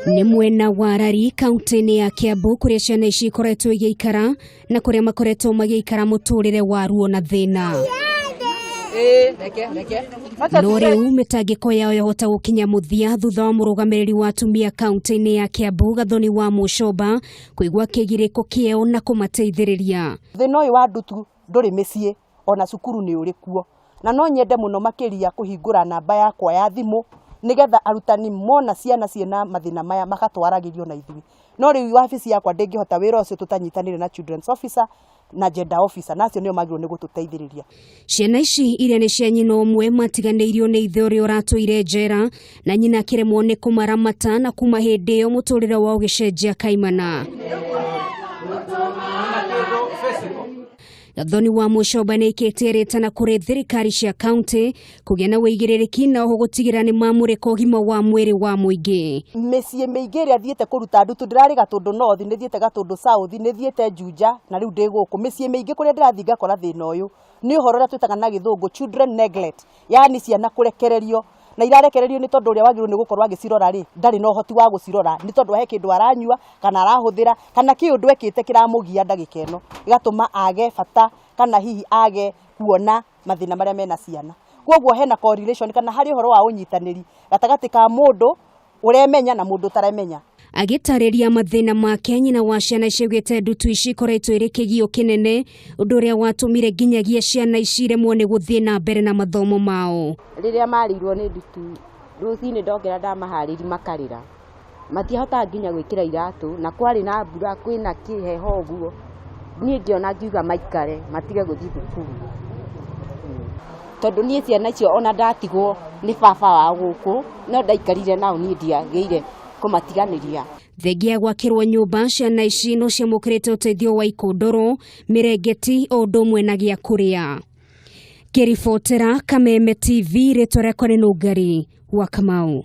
Nĩ mwena wa Rari kaunti-inĩ ya Kiambu kũrĩa ciana ici ikoretwo igĩikara na kũrĩa makoretwo magĩikara mũtũrĩre wa ruo na thĩna. No rĩu mĩtangĩko yao yahota gũkinya mũthia thutha wa mũrũgamĩrĩri wa atumia kaunti-inĩ ya Kiambu Gathoni wa Mũcomba kũigua kĩgirĩko kĩao na kũmateithĩrĩria. Thĩna ũyũ wa ndutu ndũrĩ mĩciĩ ona cukuru nĩ ũrĩ kuo. Na no nyende mũno makĩria kũhingũra namba yakwa ya thimũ nĩgetha arutani mona ciana ciĩna mathĩna maya magatwaragĩrio na ithuĩ. No rĩu wabici yakwa ndĩngĩhota wĩra ũcio tũtanyitanĩire na children's officer na gender officer na acio nĩo magĩrĩirwo nĩ gũtũteithĩrĩria. Ciana ici iria nĩ cia nyina ũmwe matiganĩirio nĩ ithe ũrĩa ũratũire njera na nyina akĩremwo nĩ kũmaramata na kuma hĩndĩ ĩyo mũtũrĩre wao ũgĩcenjia kaimana. Gathoni wa Mũcomba nĩ aikĩtie rĩtana kũrĩ thirikari cia kaunti kũgĩa na ũigĩrĩrĩki na oho gũtigĩrĩra nĩ mamũrĩka ũgima wa mwĩrĩ wa mũingĩ. Mĩciĩ mĩingĩ ĩrĩa thiĩte kũruta ndutu, ndĩrarĩ Gatũndũ North, nĩ thiĩte Gatũndũ South, nĩ thiĩte Juja na rĩu ndĩ gũkũ. Mĩciĩ mĩingĩ kũrĩa ndĩrathiĩ ngakora thĩna ũyũ nĩ ũhoro ũrĩa twĩtaga na gĩthũngũ children neglect, yaani ciana kũrekererio na irarekererio nĩ tondũ ũrĩa wagĩrĩirwo nĩ gũkorwo agĩcirora rĩ, ndarĩ na ũhoti wa gũcirora nĩ tondũ he kĩndũ aranyua kana arahũthĩra kana kĩũndũ ekĩte kĩramũgia ndagĩka ĩno, gĩgatũma age bata kana hihi age kuona mathĩna marĩa mena ciana. Koguo hena correlation kana harĩ ũhoro wa ũnyitanĩri gatagatĩ ka mũndũ ũremenya na mũndũ ũtaremenya. Agĩtarĩria mathĩna make, nyina wa ciana ici augĩte ndutu ici ikoretwo irĩ kĩgio kĩnene, ũndũ ũrĩa watũmire nginyagia ciana ici iremwo nĩ gũthiĩ na mbere na mathomo mao. Rĩrĩa marĩirwo nĩ ndutu, rũcinĩ ndokĩra ndamaharĩria makarĩra. Matiahotaga nginya gwĩkĩra iratũ na kwarĩ na mbura kwĩna kĩheho ũguo. Niĩ ngĩona ngiuga maikare matige gũthiĩ thukuru. Tondũ niĩ ciana icio ona ndatigwo nĩ baba wao gũkũ, no ndaikarire nao niĩ ndiagĩire kũmatiganĩria. Thengia ya gwakĩrwo nyũmba, ciana ici no ciamũkĩrĩte ũteithio wa ikũndũrũ, mĩrengeti o ũndũ ũmwe na gĩa kũrĩa. Ngĩribotera Kameme TV, rĩtwa rĩakwa nĩ Nũngari wa Kamau.